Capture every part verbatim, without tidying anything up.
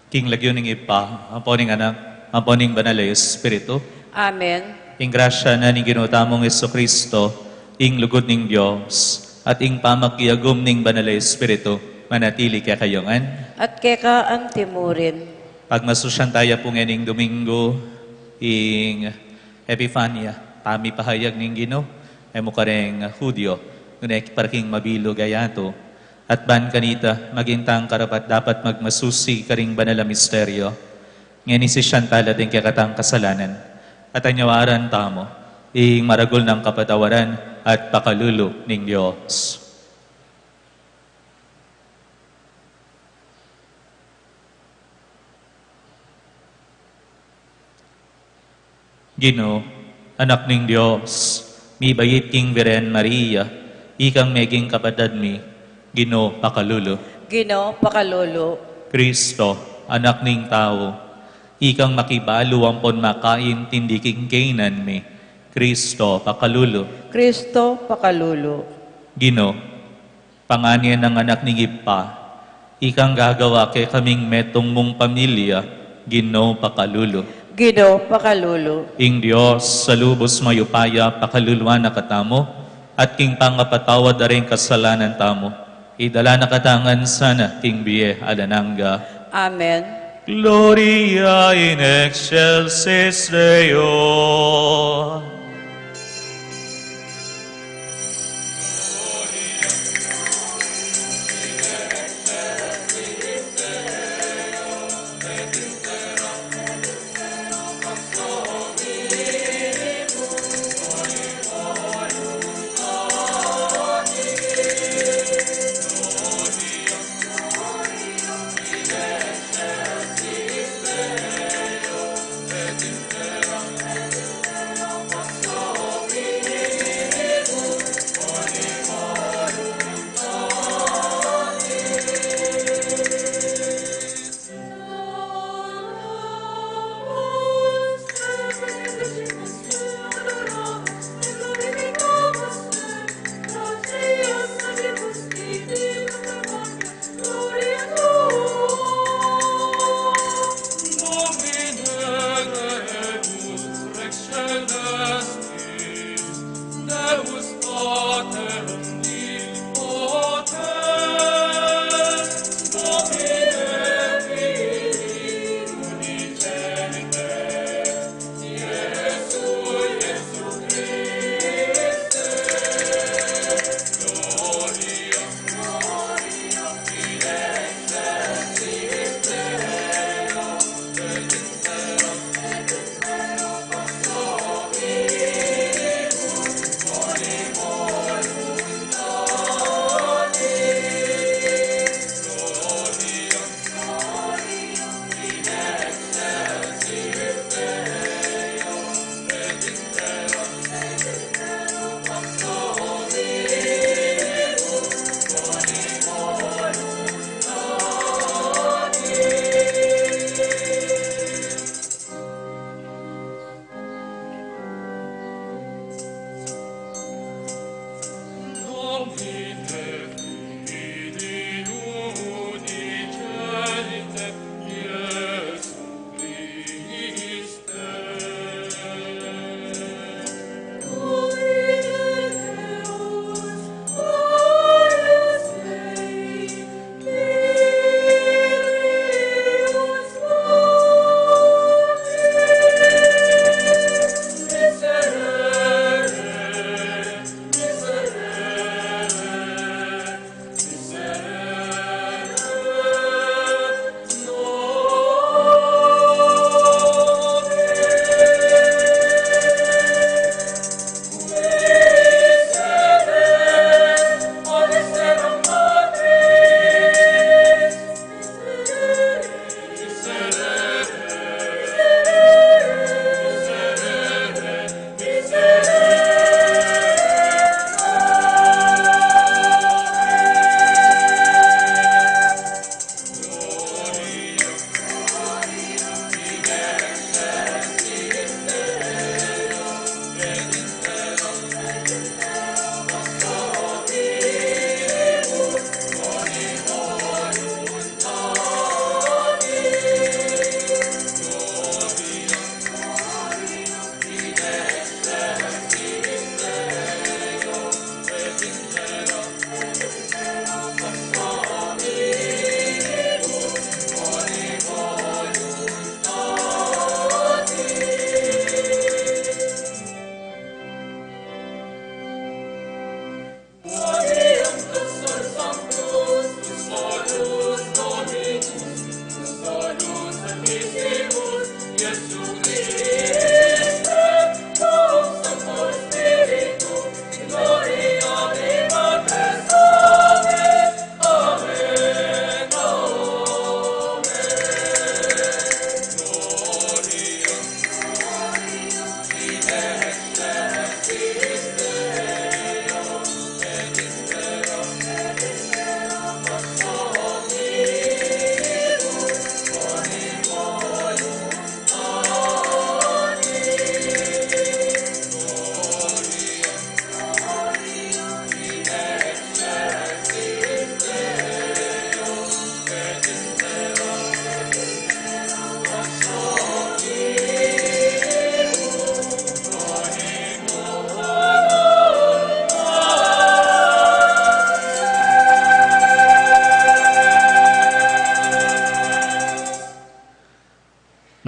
King lagyu ning Ibpa, ampo ning Anak, ampo ning Banal a Espiritu. Amen. Ing grasya na ning Ginu tamung Jesucristo, ing lugud ning Dios, at ing pamakiagum ning Banal a Espiritu, manatili kekayu ngan. At keka antimurin. Pagmasusyan taya pu ngening Domingo, ing Epifania, pamipahayag ning Ginu, e mu kareng Judio, nune para king mabilug a yatu. At ban kanita, maging tang karapat-dapat magmasusi karing banal a misteryo. Ngeni sisian tala ding kekatang kasalanan. At anyawaran tamu, ing maragul nang kapatawaran at pakalulu ning Dios. Ginu, Anak ning Dios, mibait king Birhen Maria, ikang meging kapatad mi, Ginu, pakalulu. Ginu, pakalulu. Kristo, Anak ning Tau, ikang makibalu ampon makaintindi king kainan mi, Kristo, pakalulu. Kristo, pakalulu. Ginu, panganyan nang Anak ning Ibpa, ikang gagawa kekaming metung mung pamilya, Ginu, pakalulu. Ginu, pakalulu. Ing Dios a lubus mayupaya pakaluluan na katamu, at king pangapatawad da ring kasalanan tamu, idala na katamu ngan sana king bie alang angga. Amen. Gloria in excelsis Deo.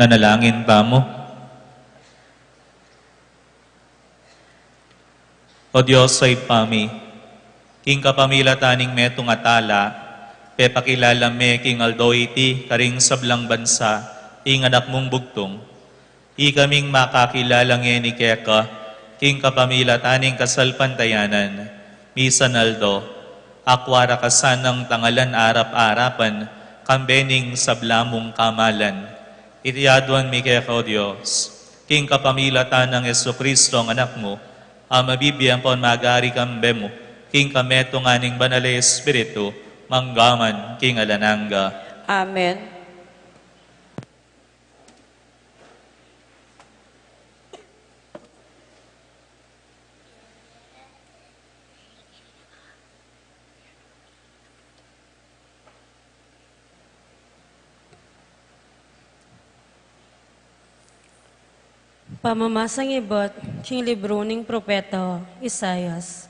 Nanalangin tamu. O Dios a Ibpa mi, king kapamilatan ning metung a tala, pepakilala me king aldo iti karing sablang bansa ing Anak mung bugtung. Ikaming makakilala ngeni keka king kapamilatan ning kasalpantayanan, misan aldo, akwa ra ka sanang tangalan arap-arapan, kambe ning sabla mung kamalan. Iti aduan mi keka, O Dios, king kapamilatan nang Jesucristo a Anak mu, a mabibie ampon magari kambe mu, king kametungan ning Banal a Espiritu, mangga man king alang angga. Amen. Pamamasang ibat king libru ning propeta Isaias.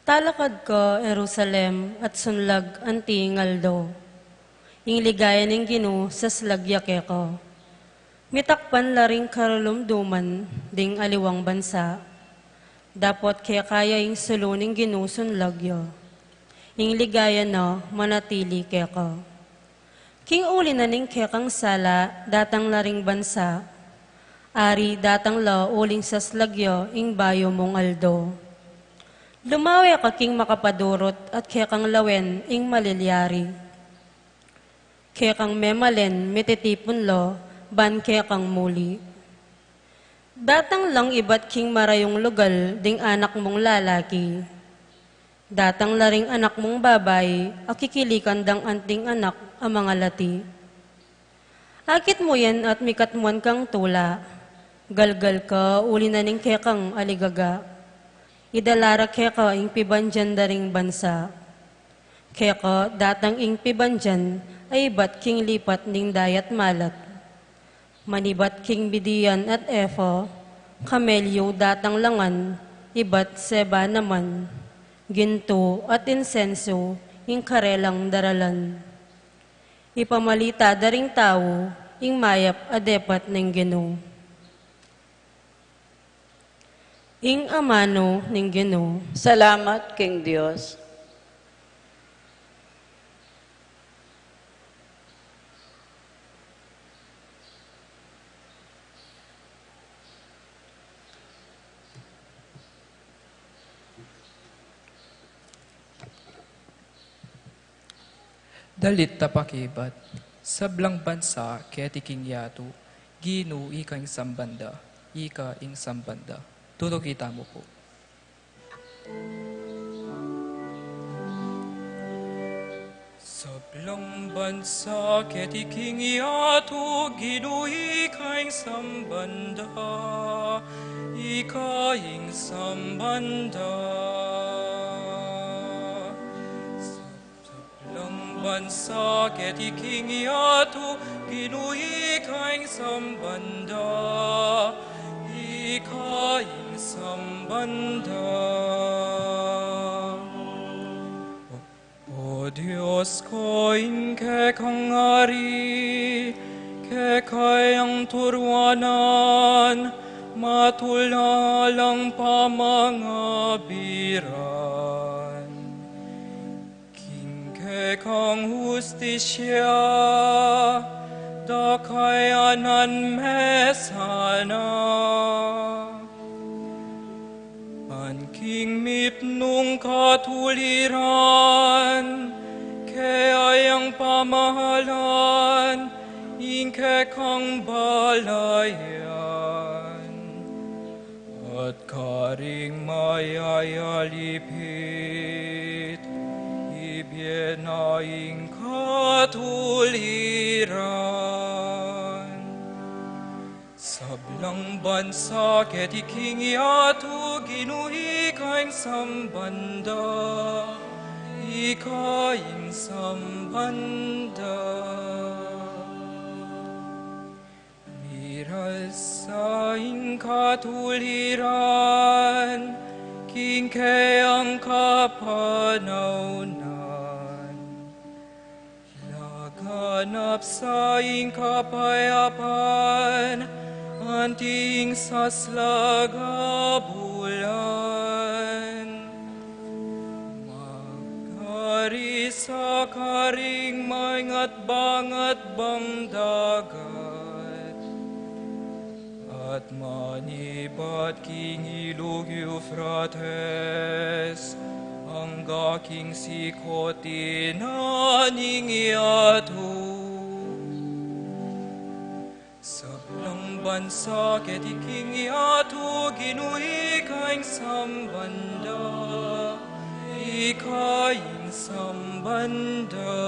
Talakad ka, Jerusalem, at sunlag anti ing aldo. Ing ligaya ning Ginu saslag ya keka. Mitakpan la ring karulum-duman ding aliwang bansa. Dapot keka ya ing sulu ning Ginu sunlag ya. Ing ligaya na manatili keka. King uli na ning kekang sala, datang la ring bansa. Ari, datang la uling saslag ya ing bayu mung aldo. Lumawe ka king makapadurut at kekang lawen ing malilyari. Kekang memalen mititipun la, ban kekang muli. Datang lang ibat king marayung lugal ding anak mung lalaki. Datang la ring anak mung babai, a kikilikan dang anting anak a mangalati. Akit mu yan at mikatmuan kang tula. Galgal ka uli na ning kekang aligaga. Idala ra keka ing pibandian da ring bansa. Keka datang ing pibandian a ibat king lipat ning dayat malat. Manibat king midian at epha, kamelyu datang la ngan, ibat Seba naman, gintu at insensu ing karelang daralan. Ipamalita da ring tau ing mayap a depat ning Ginu. Ing amanu ning Ginu. Salamat king Dios. Dalit a pakibat. Sablang bansa keti king yatu, Ginu ika ing samban da, ika ing samban da. Tutuki tamu pu. Sablang bansa keti king yatu, Ginu ika ing samban da, ika ing samban da. Sablang bansa keti king yatu, Ginu ika ing samban da, ika ing samban da. O Dios ko, ing kekang ari, keka yang turuanan, matula lang pamangabiran. King kekang hustisya, dakayanan me sana. Ban king mipnung katuliran, kaya yang pamahalan, ing kekang balayan. At karing mayayalipit, ibie na ing katuliran. Sablang bansa keti king yatu, Ginu ika ing samban da, ika ing samban da. Mirasa ing katuliran, king keyang kapanaunan. Laga Napsa ing kapayapan anti ing saslag a bulan. Magari sa karing maingat-bangat bang dagat, at manibat king ilug Eufrates, angga king sikut na ning yatu. Sablang bansa keti king yatu, Ginu, ika ing sambanda, ika ing sambanda.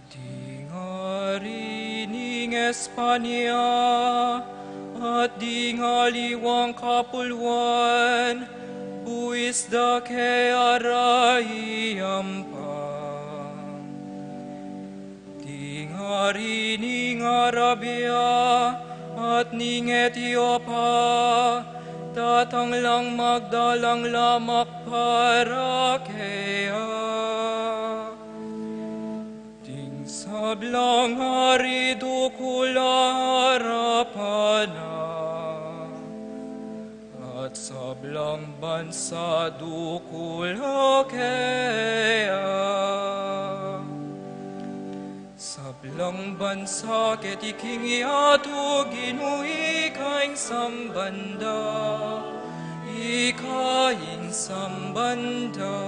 Ding ari ning Espanya at ding aliwang kapulwan, buis da ke ara iyampang. Ding ari ning Arabia at ning Etiopia, datang lang magdalang lamak para keya. Ding sablang ari dukul a arapan na, at sablang bansa dukul a keya. Sablang bansa keti king yatu, Ginu, ika ing sambanda, ika ing sambanda.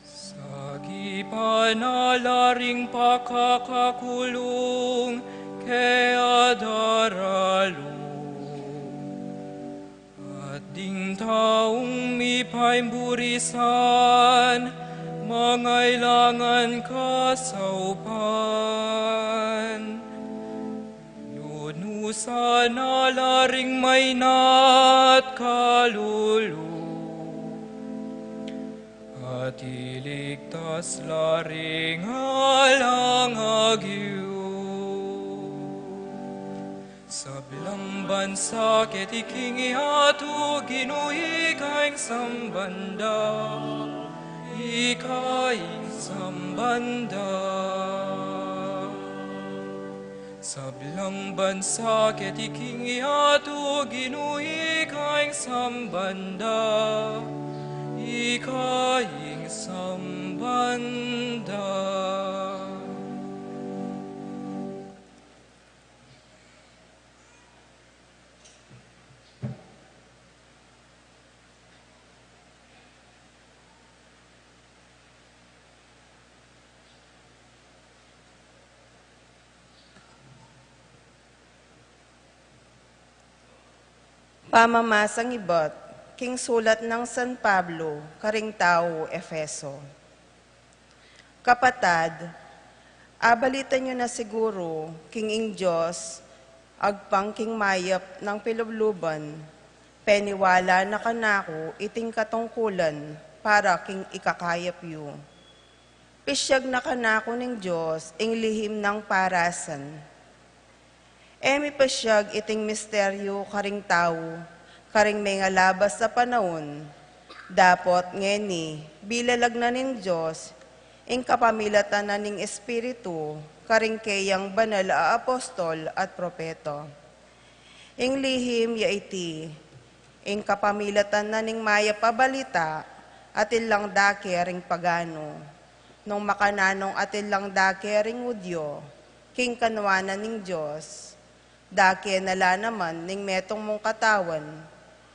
Sagipan na la ring pakakakulung kaya daralu, at ding taung mipaimburisan mangailangan kasaupan. Nunusan na la ring maina at kalulu, at iligtas la ring alang agyu. Sablang bansa keti king yatu, Ginu, ika ing sambanda, ika ing sambanda. Sablang bansa keti king yatu, Ginu, ika ing sambanda, ika ing sambanda. Pamamasang ibat king sulat nang San Pablo karing tau Efeso. Kapatad, abalitan yu na siguru king ing Dios agpang king mayap nang pilubluban, peniwala na kanaku iting katungkulan para king ikakayap yu. Pisyag na kanaku ning Dios ing lihim nang parasan. E mi pasyag iting misteryu karing tau karing mengalabas a panaun, dapot ngeni bilalag na ning Dios ing kapamilatan na ning Espiritu karing keyang banal a apostol at propeta. Ing lihim ya iti, ing kapamilatan na ning mayap a balita atin lang da ke ring pagano, nung makananung atin lang da ke ring Judio king kanuanan ning Dios, da ke na la naman ning metung mung katawan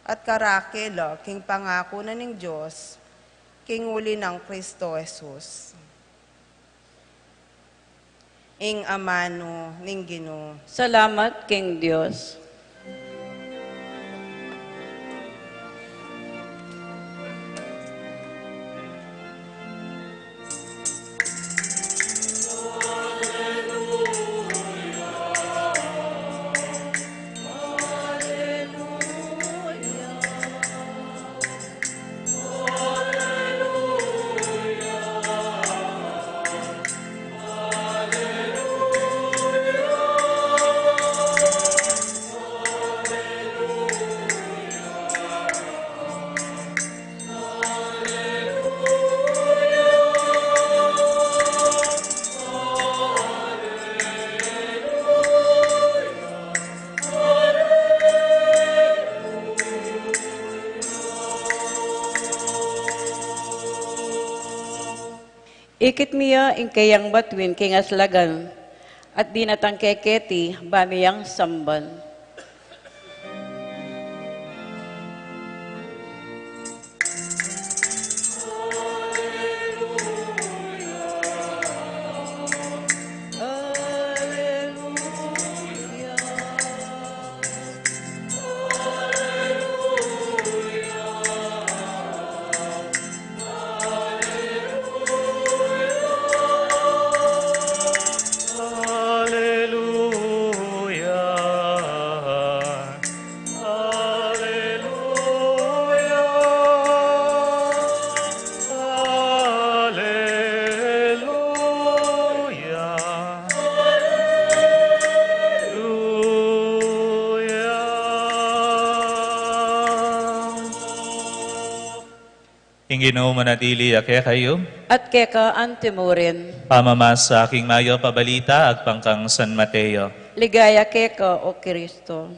at karake la king pangaku na ning Dios king uli nang Kristo Jesus. Ing amanu ning Ginu. Salamat king Dios. Ikit mi ya ing keyang batuin king aslagan, at dinatang ke keti ba mi yang samban. Aleluya. Aleluya. Aleluya. Ing Ginu manatili ya kekayu. At keka antimurin. Pamamasa king mayap a balita agpang kang San Mateo. Ligaya keka, O Kristo.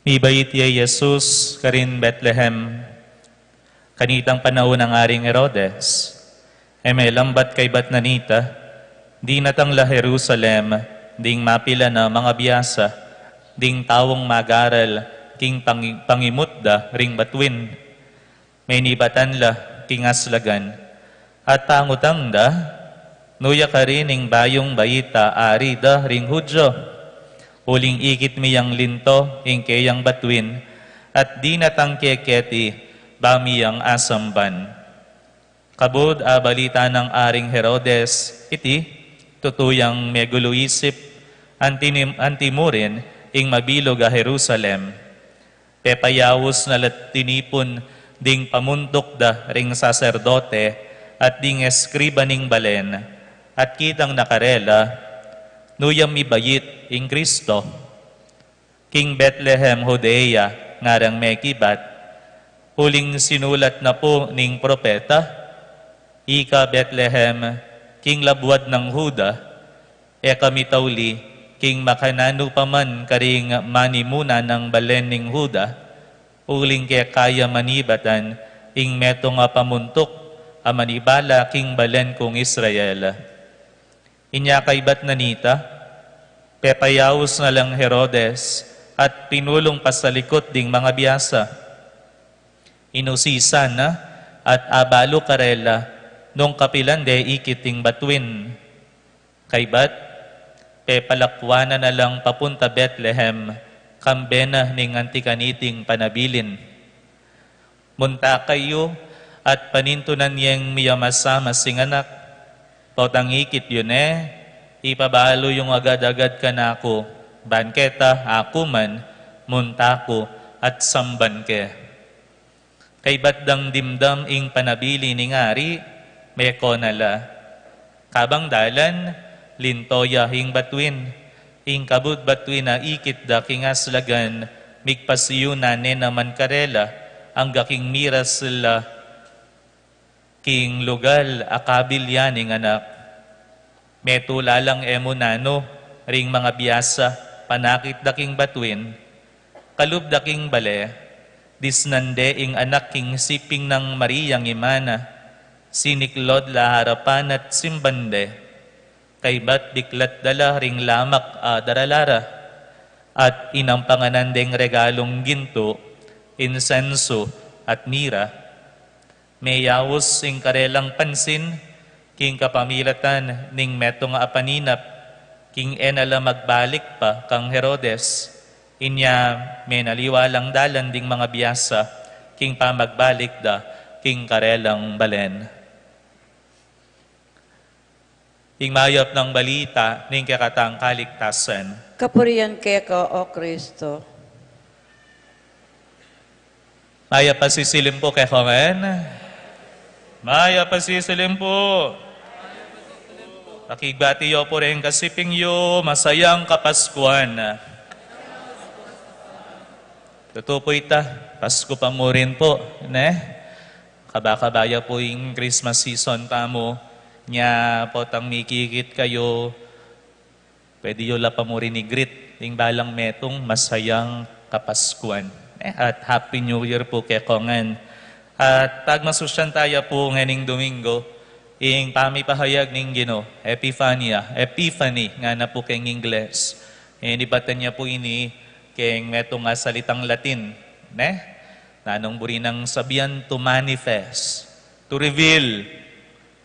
Mibait ya i Jesus karin Betlehem, kanitang panaun nang Aring Herodes. E melambat kaybat na nita, dinatang la Jerusalem ding mapilan a mangabiasa, ding taung magaral king pangi-, pangimut da ring batuin. Menibatan la king aslagan, at tangutang da, "Nu ya karin ing bayung baita, ari da ring Judio? Uling ikit mi yang linto ing keyang batuin, at dinatang ke keti ba mi yang asamban." Kabud abalita nang Aring Herodes iti, tutu yang megulu isip, antinim-, antimurin ing mabilug a Jerusalem. Pepayaus na la't tinipun ding pamuntuk da ring saserdote at ding eskriba ning balen, at kitang na karela, "Nu yang mibait ing Kristo? King Betlehem, Judea, ngarang mekibat, uling sinulat na pu ning propeta, 'Ika Betlehem, king labuad nang Juda, e ka mitauli king makananu pa man karing manimuna nang balen ning Juda, uling keka ya manibatan ing metung a pamuntuk a manibala king balen kung Israel.'" Inya kaybat na nita, pepayaus na lang Herodes at pinulung pasalikut ding mangabiasa. Inusisan na at abalu karela nung kapilan de ikit ing batuin. Kaybat, pepalakwan na na lang papunta Betlehem, kambe na ning anti kaniting panabilin. Munta kayu at panintunan yeng miyamasamas ing anak. Potang ikit yu ne, ipabalu yung agad-agad kanaku, ban keta aku man, munta ku at samban ke. Kaybat dang dimdam ing panabilin ning ari, meko na la. Kabang dalan, linto ya ing batuin. Ing kabud batuin a ikit da king aslagan, migpasiyu na ne naman karela, angga king miras la king lugal a kabil ya ning anak. Metu la lang e mu nanu ring mangabiasa, panakit da king batuin. Kalub da king bale, disnan de ing anak king siping nang Mariang ima na, siniklod la arapan at simban de. Kaybat biklat da la ring lamak a darala ra, at inampanganan deng regalung gintu, insensu, at mira. Meyaus ing karelang pansin king kapamilatan ning metung a paninap, king e na la magbalik pa kang Herodes. Inya menaliwa lang dalan ding mangabiasa king pamagbalik da king karelang balen. Ing mayap nang balita ning kekatang kaligtasan. Kapurian keka, O Kristo. Mayap a sisilimpu kekayu ngan. Mayap a sisilimpu. Pakigbati yu pu ring kasiping yu, masayang Kapaskuan. Tutu pu ita, Pasku pa murin pu, ne? Kaba-kaba ya pu ing Christmas season tamu. Nya potang mikikit kayu, pwede yu la pa murin i-greet ing balang metung masayang Kapaskuan. Eh, at Happy New Year pu kekongan. At pagmasusyan taya pu ngening Domingo, ing pamipahayag ning Ginu, Epifania, Epiphany, ngana pu keng Ingles. Eh, inibatan ya pu ini keng metung a salitang Latin, ne? Nanung buri nang sabian, to manifest, to reveal,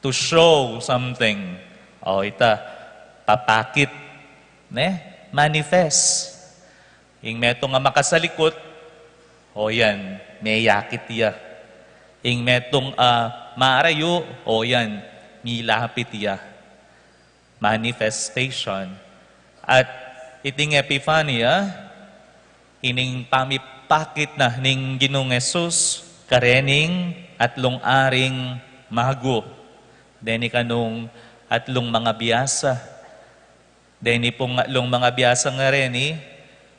to show something. O, ita, papakit, ne? Manifest. Ing metung a makasalikut, o yan, meyakit ya. Ing metung a marayu, o yan, milapit ya. Manifestation. At iting Epifania, ining pamipakit na ning Ginung Jesus karening atlung aring mago. Deni kanung atlung mangabiasa. Deni pung atlung mangabiasa ngareni,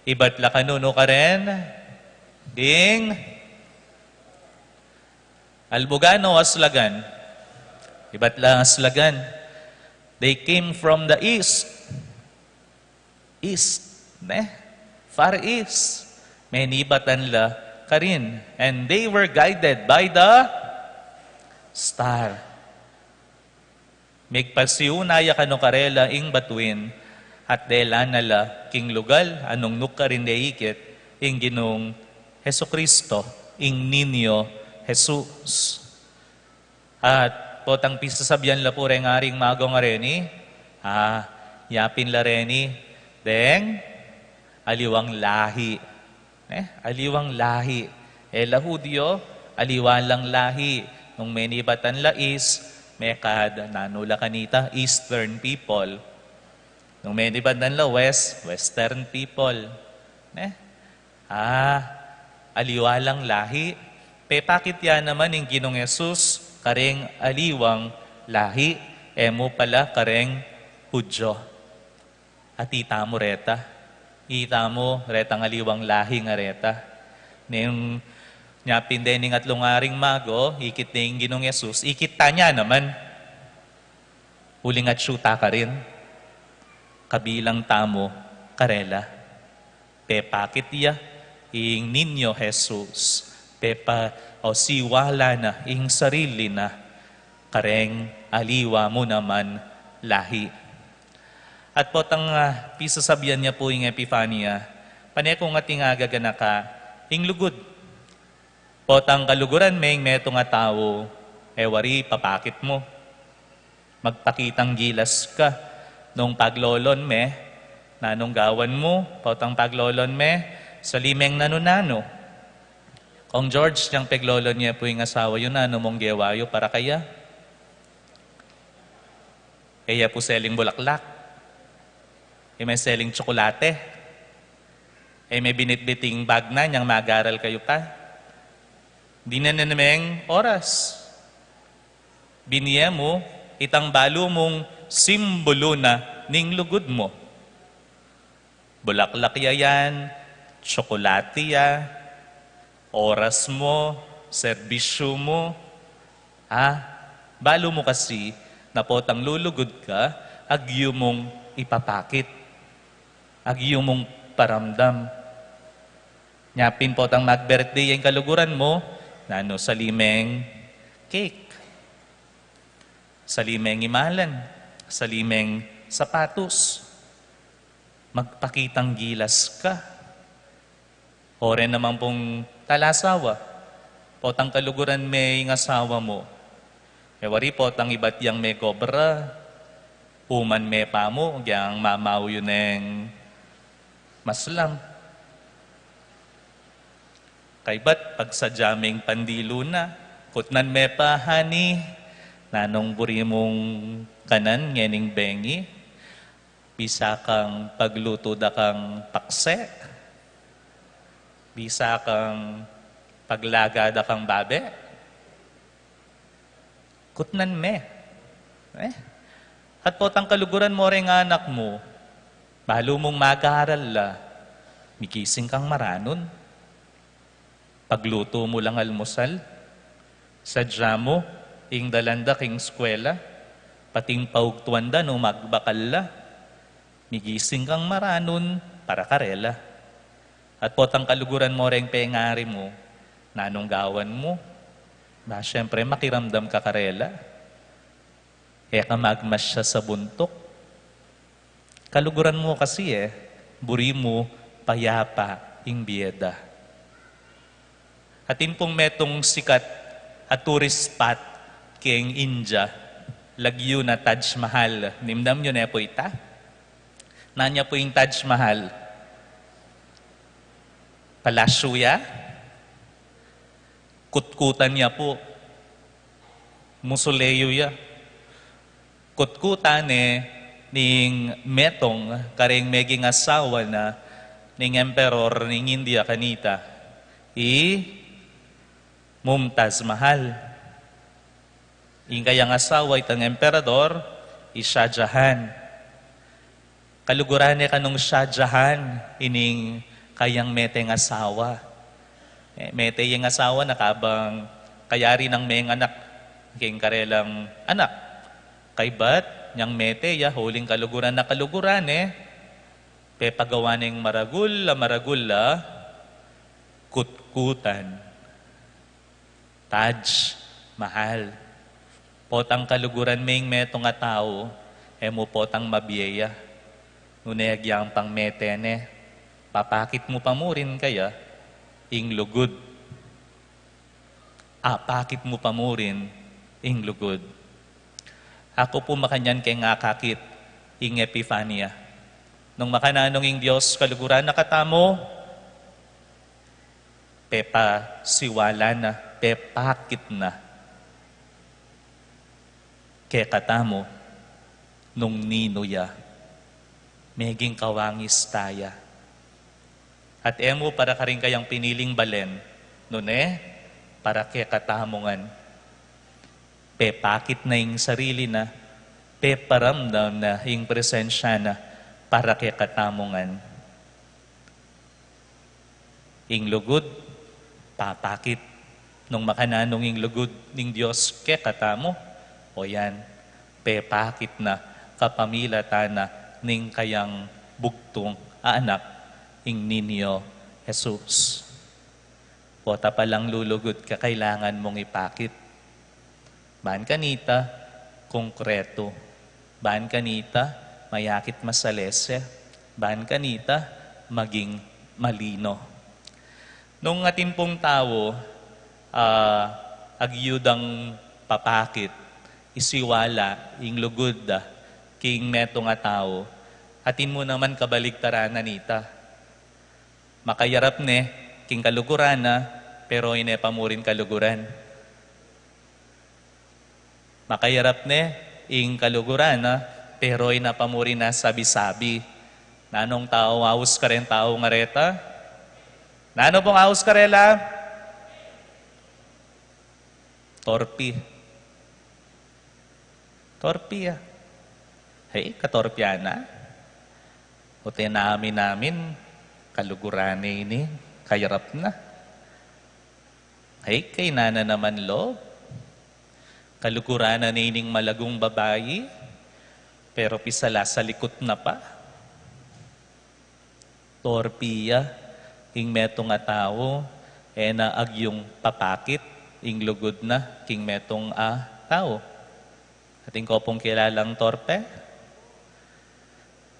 ibat la kanu nu karen, ding, albugan o aslagan? Ibat la aslagan. They came from the east. East, ne? Far East. Menibatan la karin. And they were guided by the star. Migpasiuna ya kanu karela ing batuin, at dela na la king lugal a nung nukarin deikit ing Ginung Jesucristo, ing Niño Jesus. At potang pisasabian la pu reng aring mago ngareni, ah, yapin la reni, deng aliwang lahi. Eh, aliwang lahi. E la Hudyo, aliwa lang lahi. Nung menibatan la East, mekad, nanu la kanita, Eastern people. Nung menibatan la West, Western people. Eh, ah, aliwa lang lahi. Pepakit ya naman ing Ginung Jesus kareng aliwang lahi, e mu pala kareng Hudyo. At ita mu reta, ita mu retang aliwang lahi ngareta. Neng nyapin de ning atlung aring mago, ikit de ing Ginung Jesus, ikit ta nya naman. Uling atyu ta karin, kabilang tamu karela. Pepakit ya ing Niño Jesus, pepa-, o siwala na ing sarili na kareng aliwa mu naman lahi. At potang, ah, pisasabian ya pu ing Epifania, pane kung ating agaganaka ing lugud. Potang kaluguran me ing metung a tau, e wari papakit mu. Magpakitang gilas ka. Nung paglolon me, nanung gawan mu, potang paglolon me, sali meng nanu-nanu. Kong George, yang peglolon ye pu ing asawa yu, nanu mung gewa yu para kaya? E ye pu seling bulaklak. E me seling tsokolate. E me binitbit ing bag na, nyang mag-aral kayu pa. Dinan ne meng oras. Binie mu itang balu mung simbulu na ning lugud mu. Bulaklak ya yan, tsokolate ya, oras mu, serbisyu mu, ha? Balu mu kasi na potang lulugud ka, agyu mung ipapakit, agyu mung paramdam. Nyapin potang mag-birthday ya ing kaluguran mu, nanu, sali meng cake, sali meng imalan, sali meng sapatos. Magpakitang gilas ka. O ren naman pung talasawa, potang kaluguran me ing asawa mu. E wari potang ibat yang megobra, uman me pa mu, gyang mamau yu neng maslam. Kaybat, pagsadya meng pandilu na, kutnan me pa, honey, nanung buri mung kanan ngening bengi? Bisa kang paglutu da kang pakse? Bisa kang paglaga da kang babe? Kutnan me. Eh? At potang kaluguran mu reng anak mu, balu mung mag-aral la, migising kang maranun. Paglutu mu lang almusal, sadya mu ing dalan da king eskwela, Pati ing paugtuan da, no, magbakal la. Migising kang maranun para karela. At potang kaluguran mo reng pengari mu, nanung gawan mu? Ba, siyempre, makiramdam ka karela. E ka magmasya sa buntuk. Kaluguran mu kasi, e, buri mu payapa ing bie da. Atin pung metung sikat a tourist spot keng India, lagyu na Taj Mahal. Nimdam yu ne pu ita? Nanu ya pu ing Taj Mahal? Palasyu ya? Kutkutan ya pu. Musuleyu ya. Kutkutan ne ning metung kareng meging asawa na ning emperor ning India kanita, i Mumtaz Mahal. Ing kayang asawa, itang emperador, i Shah Jahan. Kaluguran ne kanung Shah Jahan ining kayang meteng asawa. E, mete yang asawa na kabang kayari nang menganak keng karelang anak. Kaybat nyang mete ya, uling kaluguran na kaluguran ne, pepagawa neng maragul a maragul a kutkutan. Taj Mahal. Potang kaluguran me ing metung a tau, e mu potang mabie ya. Nune agyang pang mete ne, papakit mu pa murin kaya ing lugud. Apakit mu pa murin ing lugud. Aku pu makanyan keng akakit ing Epifania. Nung makananung ing Dios kaluguran na katamu, pepasiwala na, pepakit na kekatamu nung ninu ya, meging kawangis ta ya. At e mu para karing kayang piniling balen, nune, para kekatamu ngan. Pepakit na ing sarili na, peparamdam na ing presensya na para kekatamu ngan. Ing lugud, papakit. Nung makananung ing lugud ning Dios kekatamu, o yan, pepakit na kapamilatan na ning kayang bugtung a anak, ing Niño Jesus. Pota palang lulugud ka, kailangan mung ipakit. Ban kanita, konkretu. Ban kanita, mayakit masalese. Ban kanita, maging malino. Nung atin pung tau, ah, agyu dang papakit, isiwala ing lugud da king metung a tau, atin mu naman kabaligtaran na nita. Makayarap ne king kaluguran na, pero e ne pa murin kaluguran. Makayarap ne ing kaluguran na, pero e na pa murin na sabi-sabi. Nanung tau aus kareng tau ngareta? Nanu pung aus karela? Torpi. Torpi ya. Hey, katorpian na. Ute namin-namin, kaluguran ne ini, kayarap na. Hey, kay nana naman lub. Kaluguran na ne ining malagung babai, pero pisala sa likut na pa. Torpi ya ing metung a tau, e na agyung papakit ing lugud na king metung a tau. Atin ko pung kilalang torpe?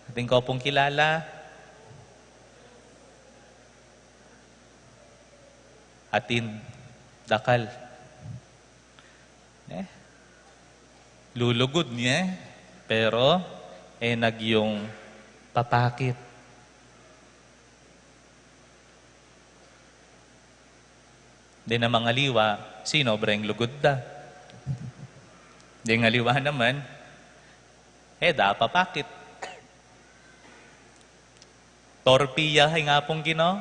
Atin ko pung kilala? Atin, dakal. Ne? Lulugud ne, pero e na agyung papakit. Deng aliwa, sinobra ing lugud da. Deng aliwa naman, e da papakit. Torpi ya ing Apung Ginu.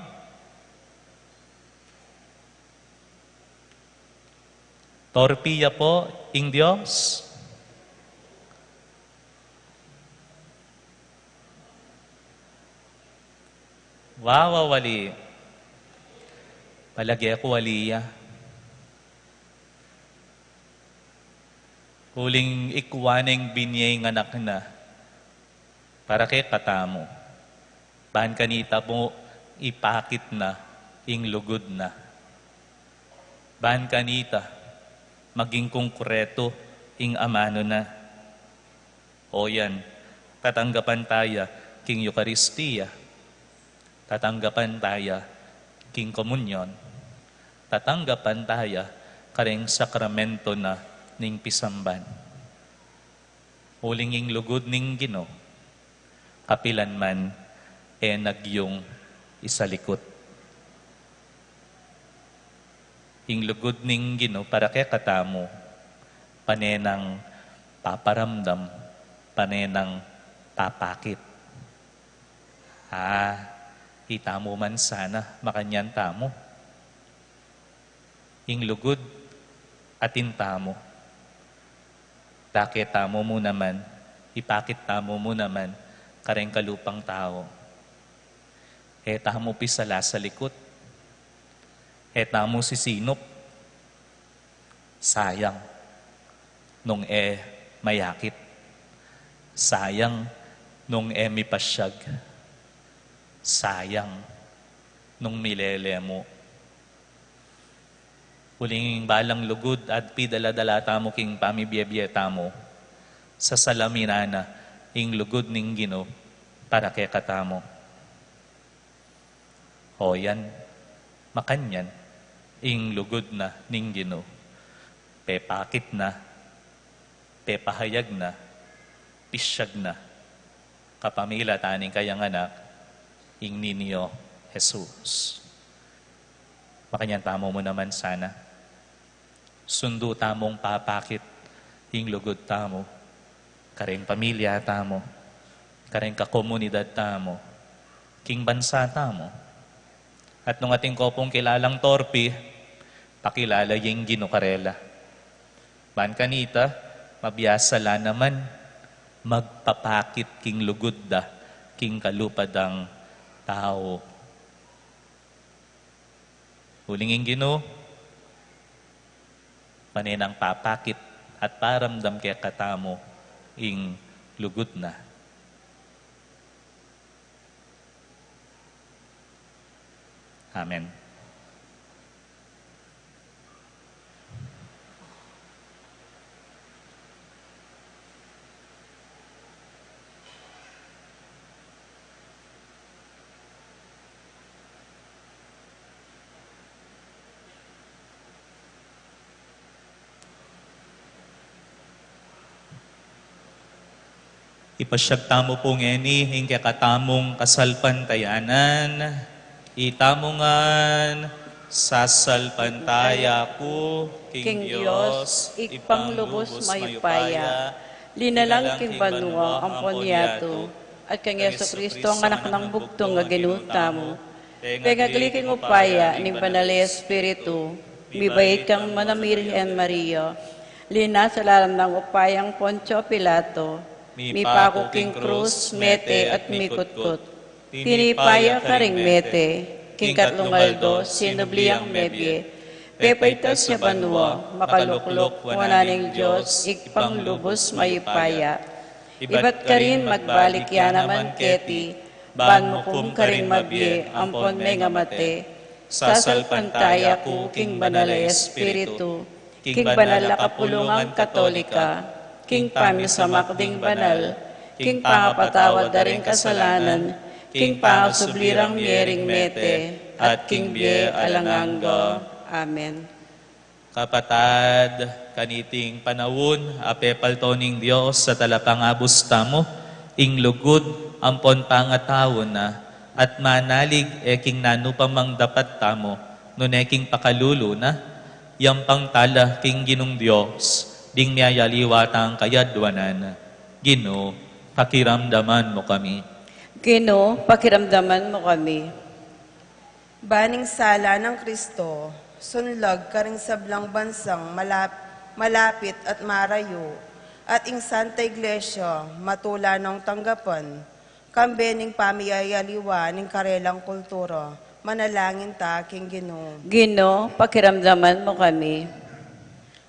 Torpi ya pu ing Dios. Wa, wa, wali. Palage ku wali ya. Uling ikwa neng binie ing anak na para kekatamu. Ban kanita mu ipakit na ing lugud na. Ban kanita maging konkretu ing amanu na. O yan, tatanggapan taya king Eukaristia, tatanggapan taya king komunyon, tatanggapan taya kareng sakramento na ning pisamban. Uling ing lugud ning Ginu, kapilan man e nagyung isalikut. Ing lugud ning Ginu para kekatamu, pane nang paparamdam, pane nang papakit. Ah, itamu man sana, makanyan tamu. Ing lugud, atin tamu. Dake tamu mu naman, ipakit tamu mu naman kareng kalupang tau. E tamu pisalasalikut. E tamu sisinup. Sayang nung e mayakit. Sayang nung e mipasyag. Sayang nung milele mu. Uling balang lugud at pidala-dala tamu king pamibie-bie tamu, sasalaminan na ing lugud ning Ginu para kekatamu. O yan, makanyan ing lugud na ning Ginu. Pepakit na, pepahayag na, pisyag na, kapamilatan ning kayang anak, ing Niño Jesus. Makanyan tamu mu naman sana. Sundu tamung papakit ing lugud tamu, kareng pamilya tamu, kareng kakomunidad tamu, king bansa tamu. At nung atin ko pung kilalang torpe, pakilala ye ing Ginu karela. Ban kanita, mabiasa la naman magpapakit king lugud da king kalupa dang tau. Uling ing Ginu, pane nang papakit at paramdam kekatamu ing lugud na. Amen. Ipasyag tamu pu ngeni ing kekatamung kasalpantayanan. Itamu ngan, sasalpantaya ku king Dios, Ibpang lubus mayupaya, linalang king banua ampon yatu, at kang Jesucristo, ang Anak nang bugtung a Ginu tamu, pengagli king upaya ning Banal a Espiritu, mibait kang Manang Birhen Maria, linasa lalam nang upayang Poncio Pilato, mipaku king krus, mete at mikutkut. Tinipa ya karing mete, king katlung aldo sinubli yang mebie, pepaitas ya banua, makalukluk wanan ning Dios, Ibpang lubus mayupaya. Ibat karin magbalik ya naman keti, ban mukum karing mabie ampon mengamate. Sasalpantaya ku king Banal a Espiritu, king banal a kapulungan Katolika, king pamisamak ding banal, king pangapatawad da ring kasalanan, king pangasubli rang mie ring mete, at king bie alang angga. Amen. Kapatad, kaniting panaun a pepalto ning Dios a Talapangabus tamu, ing lugud ampon pangatau na, at manalig e king nanu pa mang dapat tamu, nune king pakalulu na, yampang tala king Ginung Dios, ding miyayaliwa tang kayadwanan. Ginu, pakiramdaman mu kami. Ginu, pakiramdaman mu kami. Ban ing sala nang Kristo, sunlag karing sablang bansang malap-, malapit at marayu, at ing Santa Iglesia, matula nong tanggapan, kambe ning pamiyayaliwa ning karelang kultura, manalangin ta king Ginu. Ginu, pakiramdaman mu kami.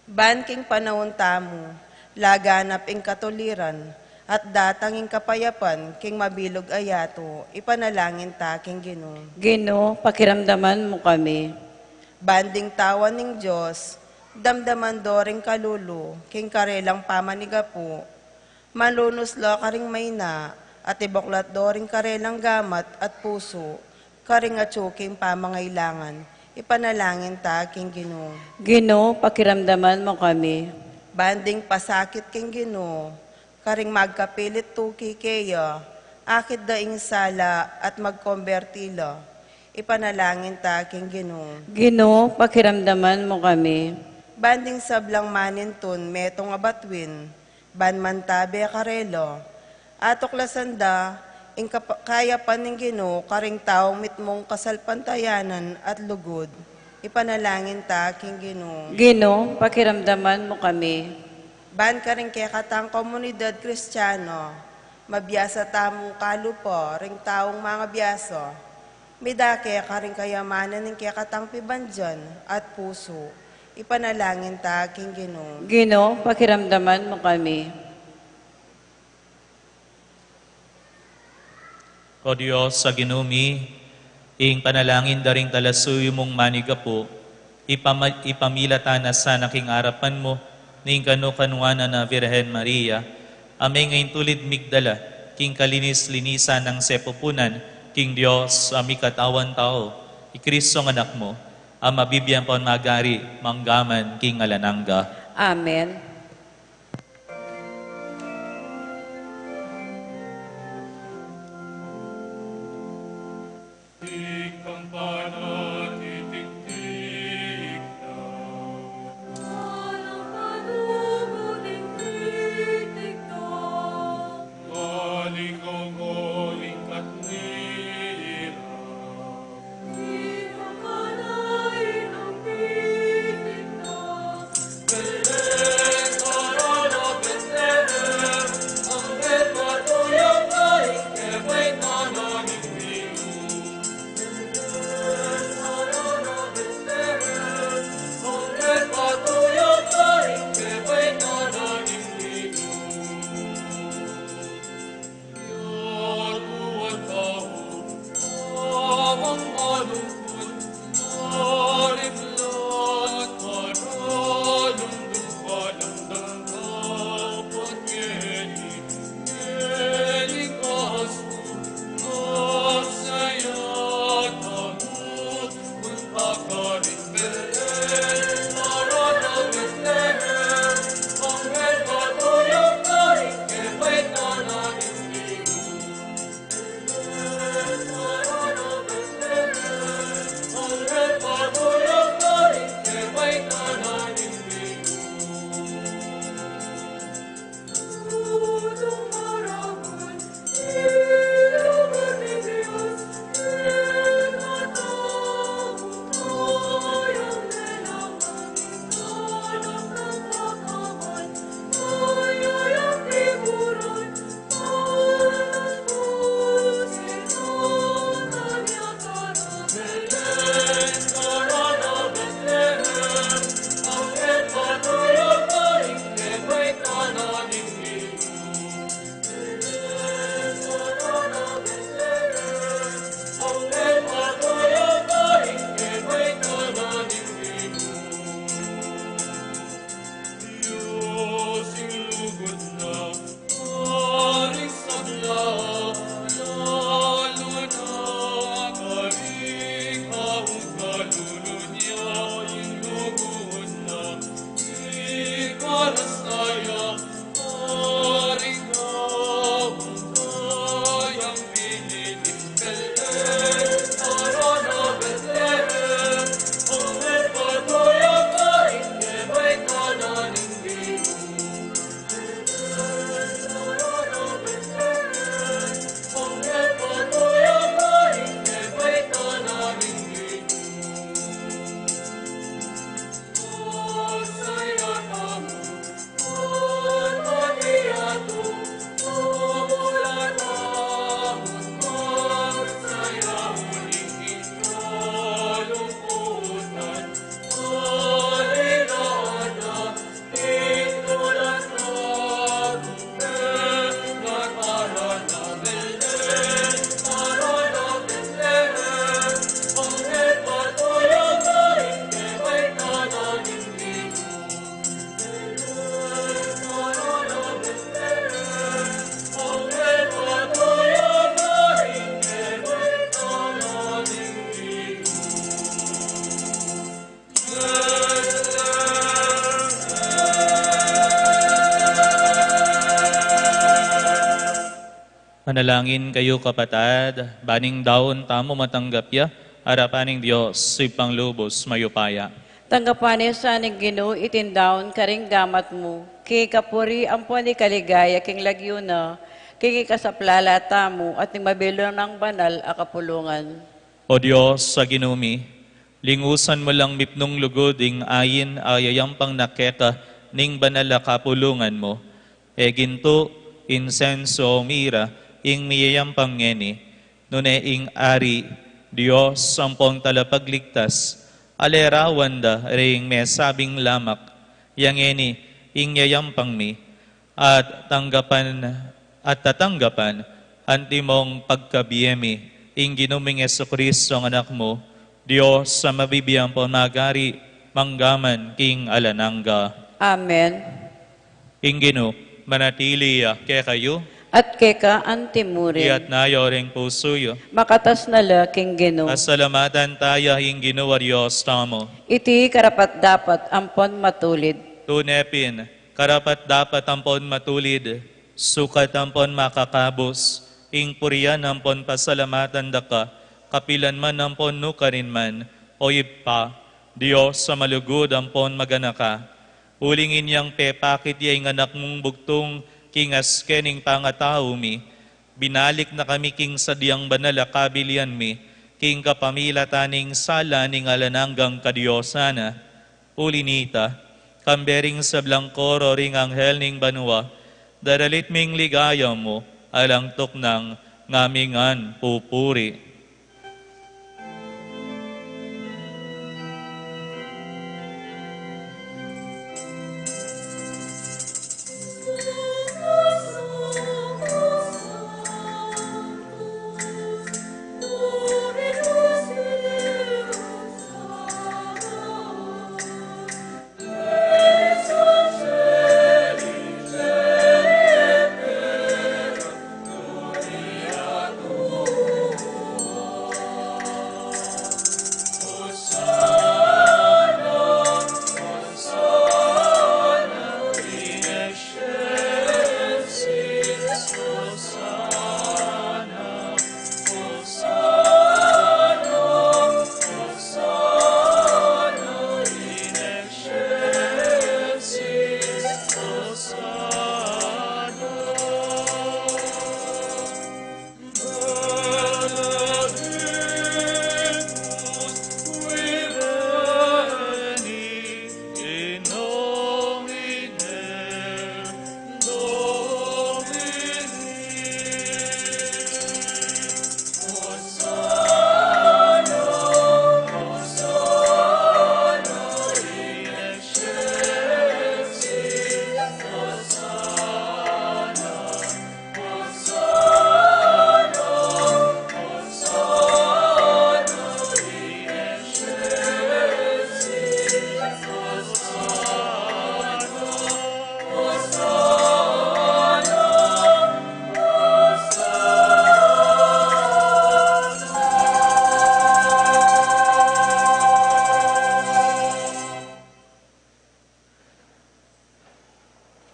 Ban king panaun tamu, Laganap ing katuliran, at datang ing kapayapan king mabilug a yatu, ipanalangin ta king Ginu. Ginu, pakiramdaman mu kami. Ban ding tawan ning Dios, damdaman do ring kalulu, king karelang pamanigapu, manlunus lo karing maina, at ibuklat do ring karelang gamat at pusu, karing atyu king pamangailangan, ipanalangin ta king Ginu. Ginu, pakiramdaman mu kami. Ban ding pasakit king Ginu, karing magkapilit tuki keya, akit da ing sala at magkomberti la, ipanalangin ta king Ginu. Ginu, pakiramdaman mu kami. Ban ding sablang manintun metung a batuin, ban mantabe karela, atuklasan da ing kapa-, kayapan ning Ginu karing taung mitmung kasalpantayanan at lugud, ipanalangin ta king Ginu. Ginu, pakiramdaman mu kami. Ban karing kekatang komunidad Kristiano, mabiasa tamung kalupa ring taung mangabiasa, midake karing kayamanan ning kekatang pibandian at pusu, ipanalangin ta king Ginu. Ginu, pakiramdaman mu kami. O Dios a Ginu mi, ing panalangin da ring talasuyu mung manigapu, ipama-, ipamilatan na sana king arapan mu, ning kanu-kanuanan a Virgen Maria, a menga ing tulid migdala, king kalinis-linisan nang sepupunan, king Dios a mikatawan tau, i Kristong Anak mu, a mabibie ampon magari, mangga man king alang angga. Amen. Manalangin kayu, kapatad, ban ing daun tamu matanggap ya arapan ning Dios, Ibpang lubus mayupaya. Tanggapan na sa ning Ginu iting daun karing gamat mu, king kapurian ampon ikaligaya king lagyu na, king ikasaplala tamu at ning mabilug nang banal a kapulungan. O Dios a Ginu mi, lingusan mu lang mipnung lugud ing ain a yayampang na keka ning banal a kapulungan mu. E gintu, insenso, mira, ing miyayampang ngeni, nune ing Ari, Dios ampon Talapagligtas, a larawan da ring mesabing lamak, ya ngeni ing yayampang mi, at tanggapan, at tatanggapan, antimong pagkabie mi, ing Ginu ming Jesucristo, ing Anak mu, Dios a mabibie ampon magari, mangga man king alang angga. Amen. Ing Ginu manatili ya kekayu. At keka antimurin. Iyatas yu ring pusu yu. Makatas na la king Ginu. Pasalamatan taya ing Ginu a Dios tamu. Iti karapat-dapat ampon matulid. Tune pin, karapat-dapat ampon matulid, sukat ampon makakabus, ing purian ampon pasalamatan da ka, kapilan man ampon nukarin man, O Ibpa, Dios a malugud ampon maganaka. Uling inyang pepakit ya ing Anak mung bugtung king aske ning pangatau mi, binalik na kami king sadyang banal a kabilian mi, king kapamilatan ning sala ning alang anggang kadiosan na. Uli nita, kambe ring sablang koro ring anghel ning banua, daralit ming ligaya mu, alang tuknang ngaming pupuri.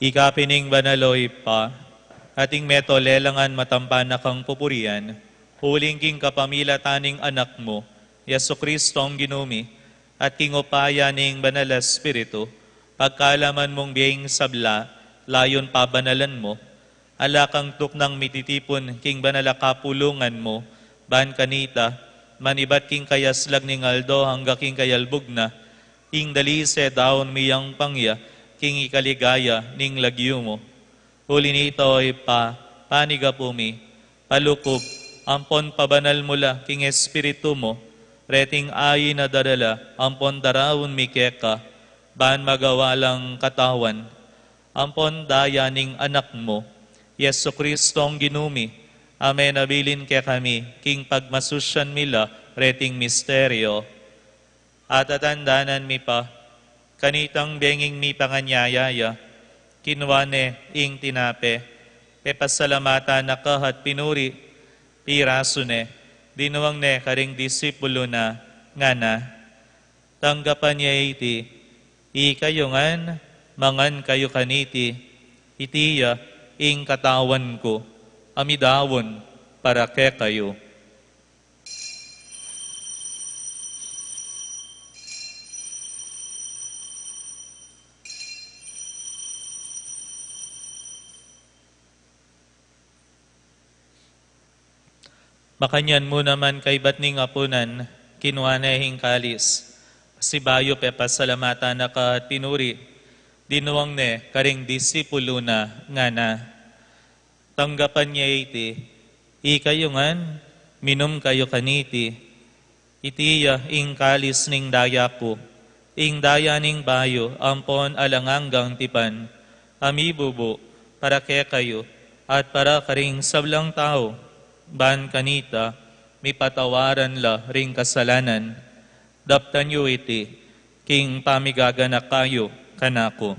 Ika pin ing banal, o Ibpa, at ing meto lelangan matampan na kang pupurian, uling king kapamilatan ning Anak mu, Jesu Kristong Ginu mi, at king upaya ning Banal a Espiritu, pagkalaman mung bie ing sabla, layun pabanalan mu, ala kang tuknang mititipun king banal a kapulungan mu, ban kanita, manibat king kayaslag ning aldo angga king kayalbug na, ing dalise daun miyampang ya king ikaligaya ning lagyu mu. Uli nita, o Ibpa, panigapu mi, palukub, ampon pabanal mu la king Espiritu mu, reting ain a darala ampon daraun mi keka, ban magawa lang katawan ampon daya ning Anak mu, Jesu Kristong Ginu mi, a menabilin kekami king pagmasusyan mi la reting misteryo. Atatandanan mi pa, kanitang benging mipanganyaya ya, kinua ne ing tinape, pepasalamatan na ka at pinuri, pirasu ne, dinuang ne karing disipulu na, ngana: Tanggapan ye iti, ikayu ngan, mangan kayu kaniti, iti ya ing katawan ku, A midaun para kekayu. Makanyan mu naman kaybat ning apunan, kinua ne ing kalis, pasibayu pepasalamatan na ka at pinuri, dinuang ne karing disipulu na, ngana: Tanggapan ye iti, ikayu ngan, minum kayu kaniti. Iti ya ing kalis ning daya ku, ing daya ning bayu ampon alang anggang tipan, a mibubu para kekayu at para karing sablang tau, ban kanita mipatawaran la ring kasalanan. Daptan yu iti king pamigaganaka yu kanaku.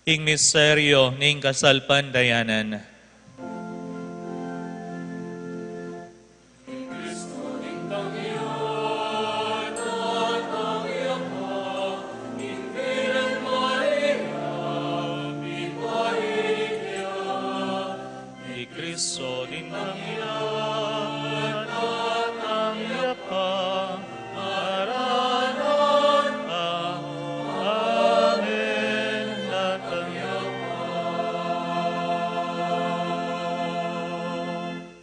Ing misteryo ning kasalpantayanan. I Kristo ning Tangya, datang ya pa, maranan pa. Amen. Datang ya pa.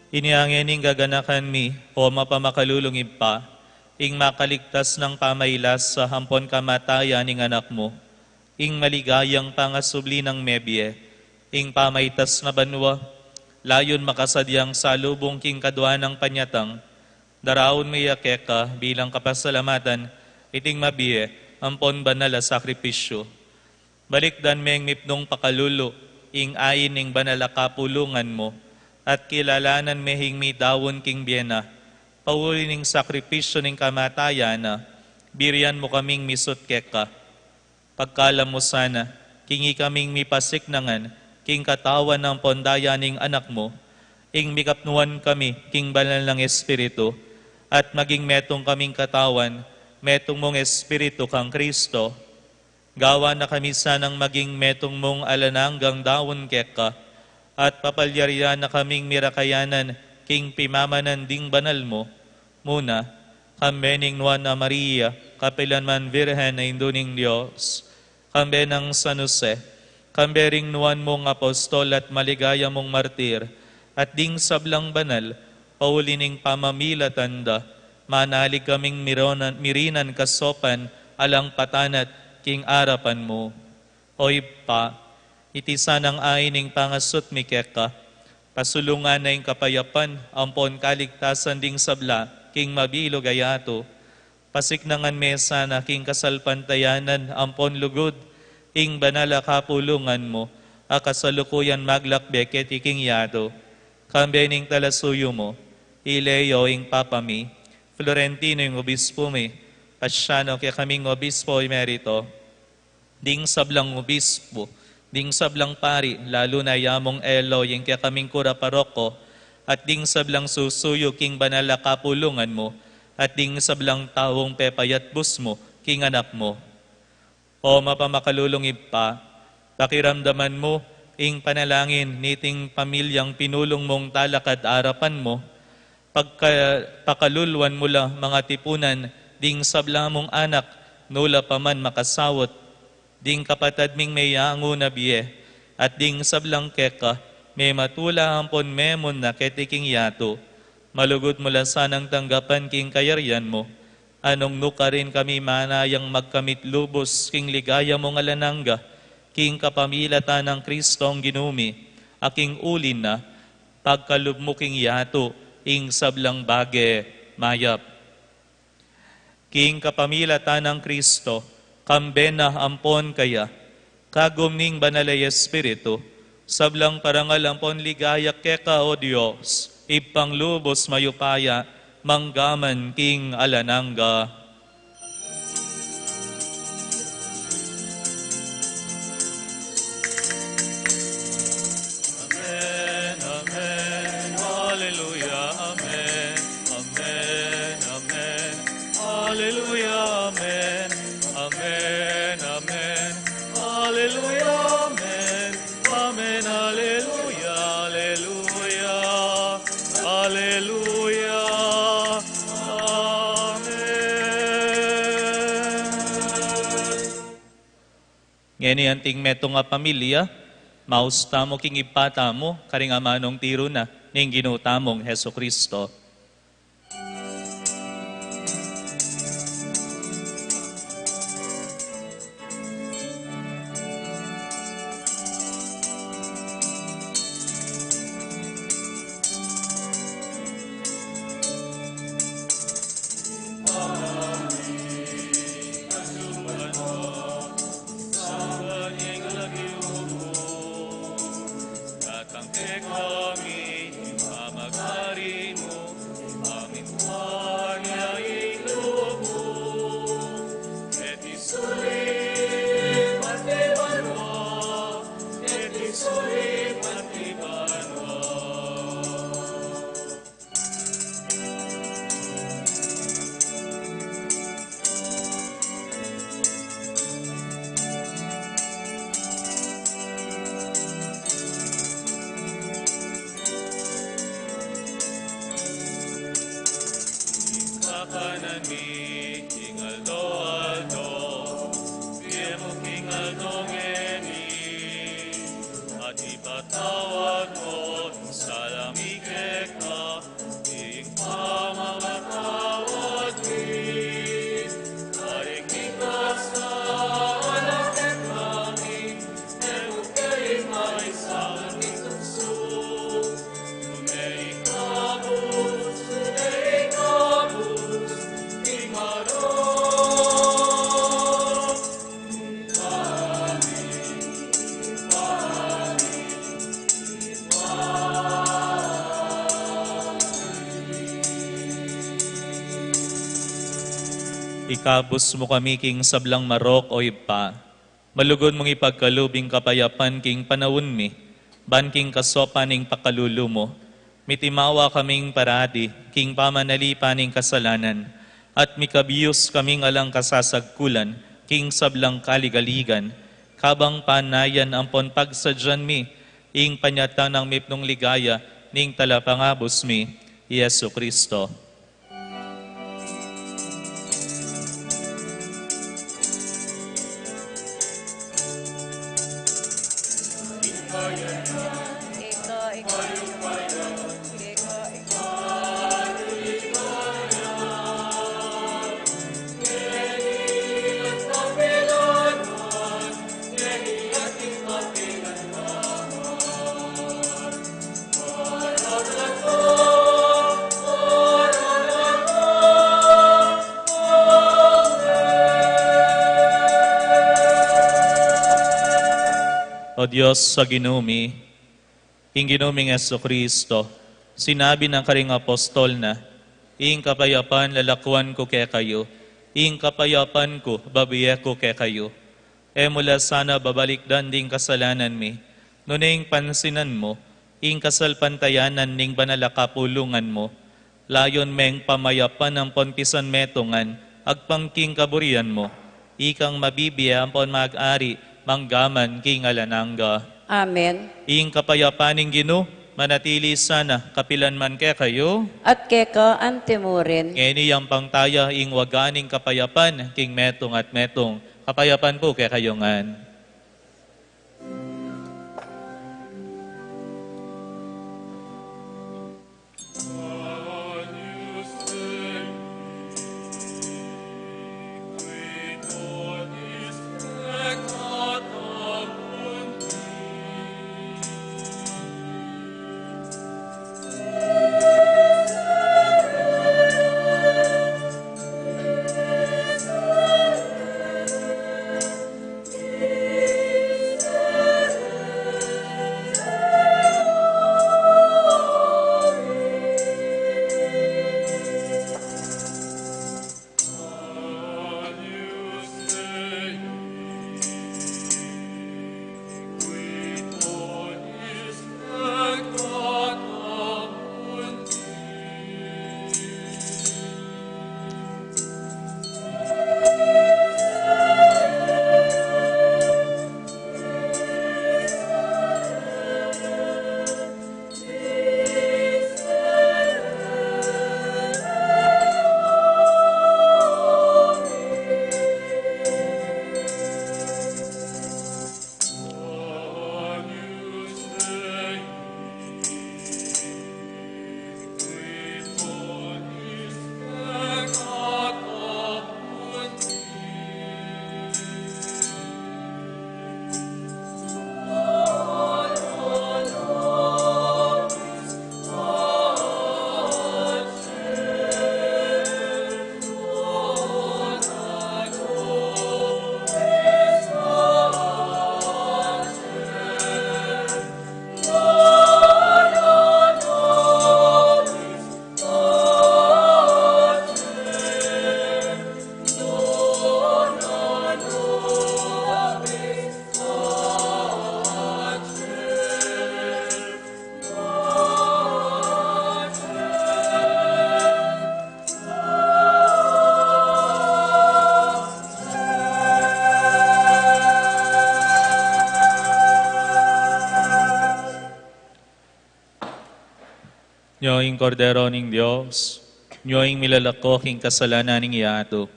Ini ngeni ing gaganakan mi, o mapamakalulung Ibpa, ing makaligtas nang pamailasa ampon kamatayan ning Anak mu, ing maligayang pangasubli nang mebie, ing pamaitas na banua, layun makasadyang salubung king kadua nang panyatang, daraun mi ya keka bilang kapasalamatan iting mabie ampon banal a sakripisyu. Balikdan meng mipnung pakalulu ing ain ning banal a kapulungan mu, at kilalanan me ing midaun king bie na, pauli ning sakripisyu ning kamatayan na, birian mu kaming misut keka. Pagkalam mu sana, king ikaming mipasiknangan king katawan ampon daya ning Anak mu, ing mikapnuan kami king banal nang Espiritu, at maging metung kaming katawan, metung mung Espiritu kang Kristo. Gawan na kami sanang maging metung mung alang anggang daun keka, at papalyarian na kaming mirakayanan king pimamanan ding banal mu, muna, kambe ning Nuan a Maria, kapilan man Virgen a Indu ning Dios, kambe nang San Jose, kambe ring nuan mung apostol at maligaya mung martir, at ding sablang banal, pauli ning pamamilatan da, manalig kaming mironan, mirinan kasopan alang patanat king arapan mu. O Ibpa, iti sanang ain ning pangasut mi keka, pasulungan na ing kapayapan ampon kaligtasan ding sabla king mabilug a yatu. Pasiknangan me sana king kasalpantayanan ampon lugud ing banal a kapulungan mu, a kasalukuyan maglakbe keti king yatu. Kambe ning talasuyu mu, i Leo ing Papa mi, Florentino ing Obispu mi, Paciano kekaming Obispo Emerito, ding sablang obispu, ding sablang pari, lalu na ya mung Elo, ing kekaming kura paroko, at ding sablang susuyu king banal a kapulungan mu, at ding sablang taung pepayatbus mu king Anak mu. O mapamakalulung Ibpa, pakiramdaman mu ing panalangin niting pamilyang pinulung mung talakad arapan mu, pagka-, pakaluluan mu la mangatipunan ding sabla mung anak, nu la pa man makasaut, ding kapatad ming meyangu na bie, at ding sablang keka, mematula ampon memun na keti king yatu. Malugud mu la sanang tanggapan king kayarian mu, a nung nukarin kami manayang magkamit lubus king ligaya mung alang angga, king kapamilatan nang Kristong Ginu mi, a king uli na, pagkalub mu king yatu ing sablang bage mayap. King kapamilatan nang Kristo, kambe na ampon kaya, kagum ning Banal a Espiritu, sablang parangal ampon ligaya keka, O Dios, Ibpang lubus mayupaya, mangga man king alang angga. Amen, amen, haleluya, Aleluya, amen. Amen, amen. Aleluya, amen. Amen, aleluya, aleluya. Aleluya. Amen. Ngeni anting metung a pamilya, maus tamu king Ibpa tamu, karing amanung tiru na ning Ginu tamung Jesucristo. Datang kekami ing pamagari mu, pamintuan ya ing lub mu, keti sulip anti banua, keti sulip anti banua. Kakanan mi king aldo-aldo, ibie mu king aldo ngeni, at ipatawad mu ing sala mi keka, ing pamamatawad mi karing mikasala kekami, e mu ke ipaisang king tuksu, nune ikabus, nune ikabus king marok. Ikabus mu kami king sablang marok, O Ibpa. Malugud mung ipagkalub ing kapayapan king panaun mi, ban king kasaupan ning pakalulu mu, mitimawa kaming parati king pamanalipan ning kasalanan, at mikabius kaming alang kasasagkulan king sablang kaligaligan, kabang panayan ampon pagsadyan mi ing panyatang mipnung ligaya ning Talapangabus mi, i Jesucristo. O Dios a Ginu mi, ing Ginu ming Jesucristo, sinabi na karing apostol na, "Ing kapayapan lalakuan ku kekayu, ing kapayapan ku babie ku kekayu." E mu la sana babalikdan ding kasalanan mi, nune ing pansinan mu ing kasalpantayanan ning banal a kapulungan mu, layun meng pamayapan ampon pisanmetungan agpang king kaburian mu, ikang mabibie ampon mag-ari mangga man king alang angga. Amen. Ing kapayapan ning Ginu manatili sana kapilan man kekayu. At keka antimurin. Ngeni yampang taya ing waga ning kapayapan king metung at metung. Kapayapan pu kekayu ngan. Nyo ing Kordero ning Dios, nyo ing milalako king kasalanan ning yatu.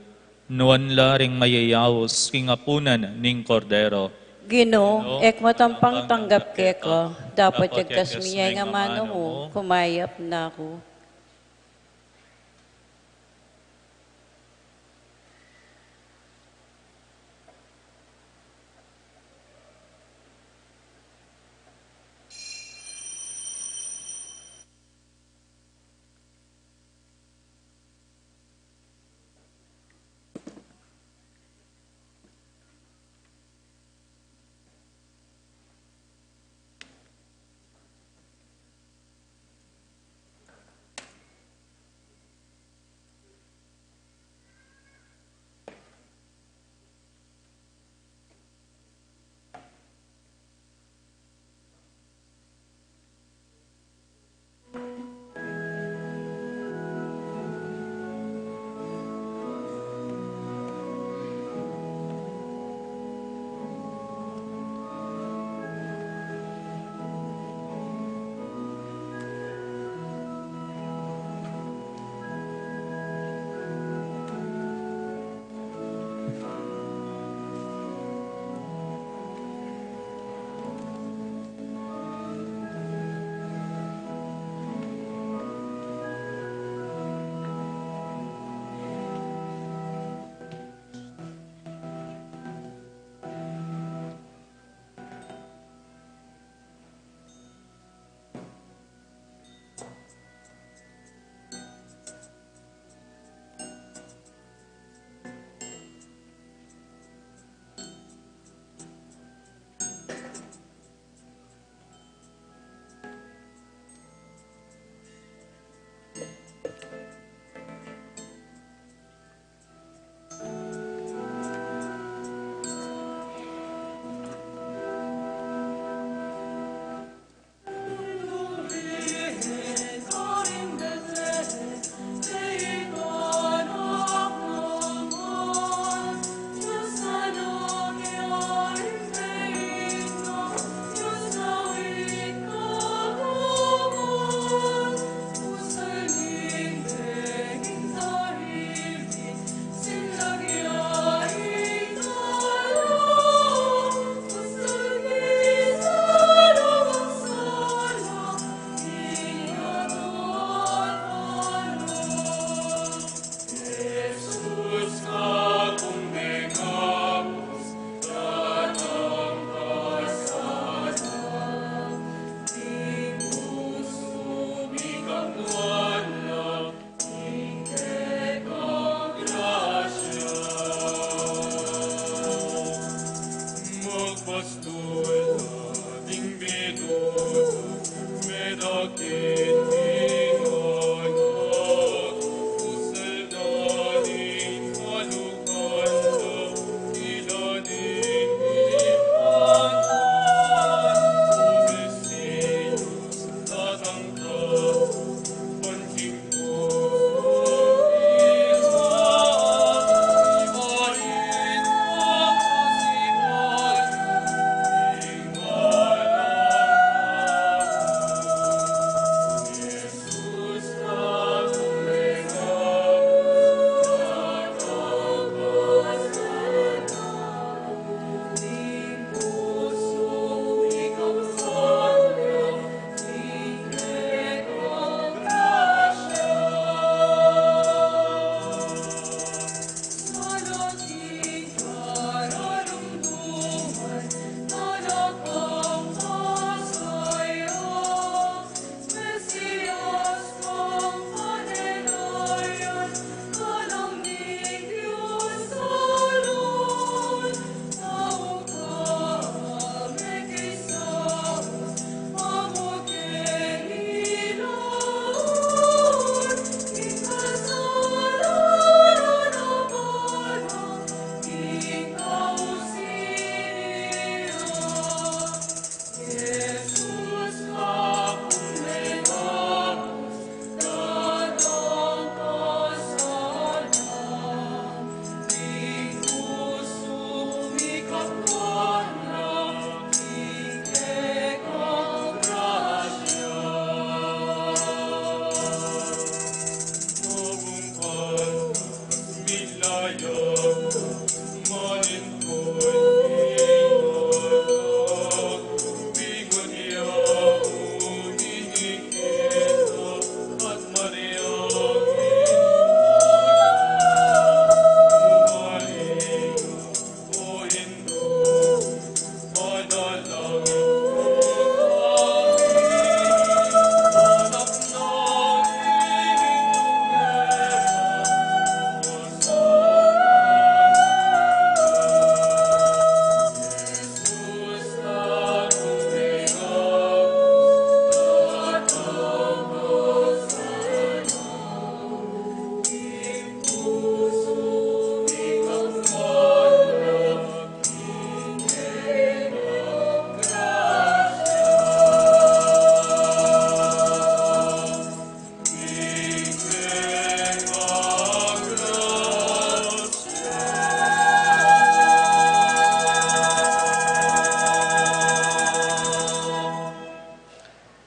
Nuan la ring mayayaus king apunan ning Kordero. Ginu, e ku matampang tanggap keka, dapot yagkas mu ing amanu mu, kumayap na ku.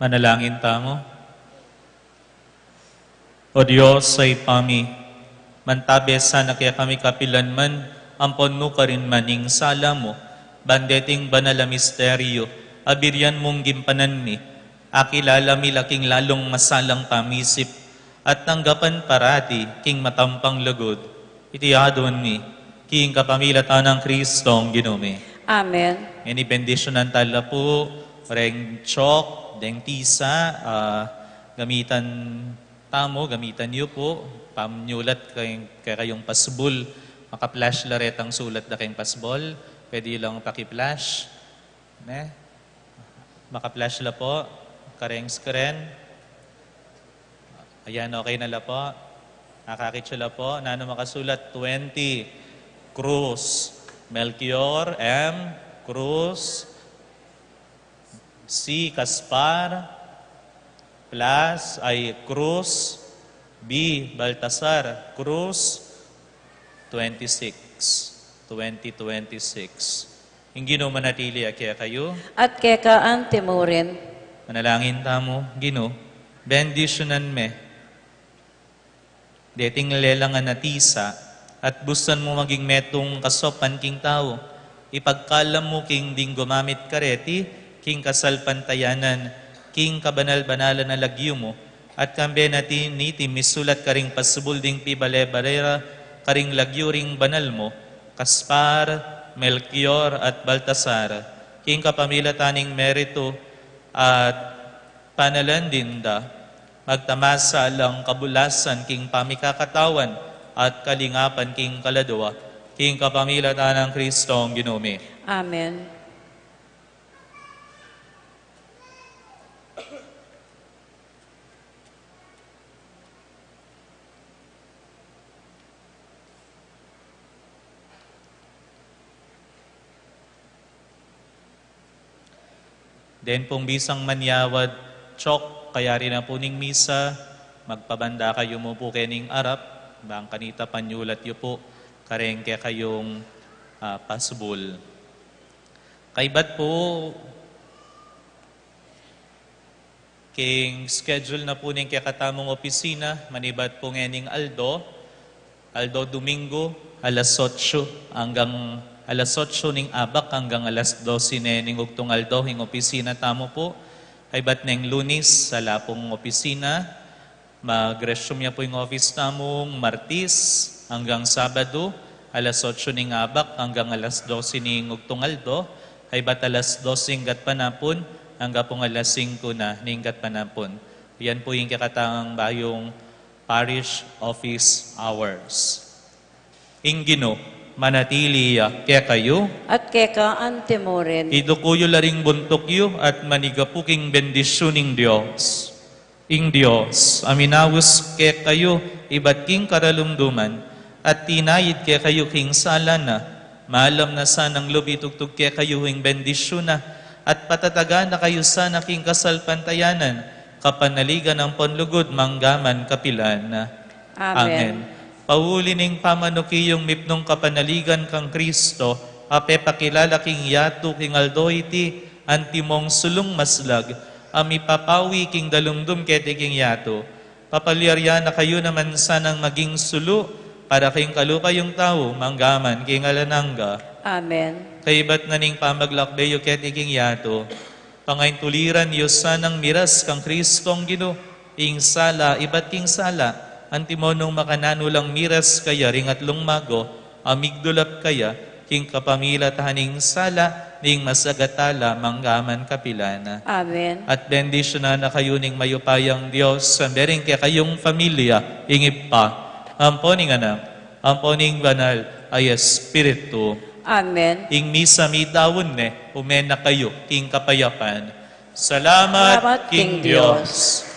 Manalangin tamu. O Dios a Ibpa mi, mantabe sana kekami kapilan man, ampon nukarin man ing sala mu, ban deting banal a misteryu, abiryan mung gimpanan mi, akilala mi la king lalung masalang pamisip, at tanggapan parati king matampang lugud. Iti adwan mi, king kapamilatan nang Kristong Ginu mi. Amen. Ngeni bendisyunan tala pu reng chok, deng tisa, ah, gamitan tamu, gamitan yu pu, pamanyulat keng, kekayung pasbul, maka-flash la retang sulat da keng pasbul, pwede lang paki-flash. Ne? Maka-flash la pu, kareng screen. Ayan, okay na la pu. Nakakit yu la pu. Nanu makasulat? Twenty, Cruz. Melchior M. Cruz. C. Caspar. Plus, ay, Cruz. B. Baltasar Cruz. Twenty-six. Twenty twenty-six. Ing Ginu manatili ya kekayu. At keka anti mu rin. Manalangin tamu. Ginu, bendisyunan me deting lelangan a tisa, at bustan mu maging metung kasaupan king tau. Ipagkalam mu king ding gumamit kareti, king kasalpantayanan, king kabanal-banalan a lagyu mu, at kambe na niti misulat karing pasbul ding pibale-bale ra karing lagyu ring banal mu, Caspar, Melchior, at Baltasar, king kapamilatan ning meritu at panalangin da, magtamasa lang kabulasan king pamikakatawan at kalingapan king kaladwa, king kapamilatan nang Kristong Ginu mi. Amen. Den pung bisang manyawad, chok, kayari na pu ning misa, magpabanda kayu mu pu kening arap, bang kanita panyulat yu pu kareng kekayung, ah, pasbul. Kaybat pu, king schedule na pu ning kekatamung opisina, manibat pu ngening aldo, aldo Domingo, alas otso anggang alas otso ning abak anggang alas dose ne ning ugtung aldo ing opisina tamu pu. Kaybat neng Lunes, ala pung opisina, mag-resume ya pu ing office tamung Martes anggang Sabado, alas otso ning abak anggang alas dose ning ugtung aldo, kaybat alas dos ning gatpanapun anggang pung alas singko na ning gatpanapun. Yan pu ing kekatang bayung parish office hours. Ing Ginu manatili ya kekayu. At keka anti mu rin. Iduku yu la ring buntuk yu at manigapu king bendisyun ning Dios. Ing Dios a minaus kekayu ibat king karalumduman, at tinayid kekayu king sala na, malam na sanang lub itugtug kekayu ing bendisyun na, at patatagan na kayu sana king kasalpantayanan, kapanaligan ampon lugud manggaman kapilan. Amen. Amen. Pauli ning pamanuki yung mipnung kapanaligan kang Kristo, a pepakilala king yatu king aldo iti, antimong sulung maslag, a mipapawi king dalumdum keti king yatu. Papalyarian na kayu naman sanang maging sulu, para king kalupa yung tau, manggaman king alang angga. Amen. Kaybat na ning pamaglakbe yu keti king yatu, pangaintuliran yu sanang miras kang Kristong Ginu, ing sala ibat king sala, antimo nung makananu lang miras kaya ring atlung mago, a migdulap kaya, king kapamilatan ning sala, ning masagat a ala, manggaman kapilan. Amen. At bendisyunan na kayu ning mayupayang Dios, a mering kekayung familia, ing Ibpa, ampon ing Anak, ampon ing Banal a Espiritu. Amen. Ing misa midaun ne, ume na kayu king kapayapan. Salamat Salamat king king Dios. Dios.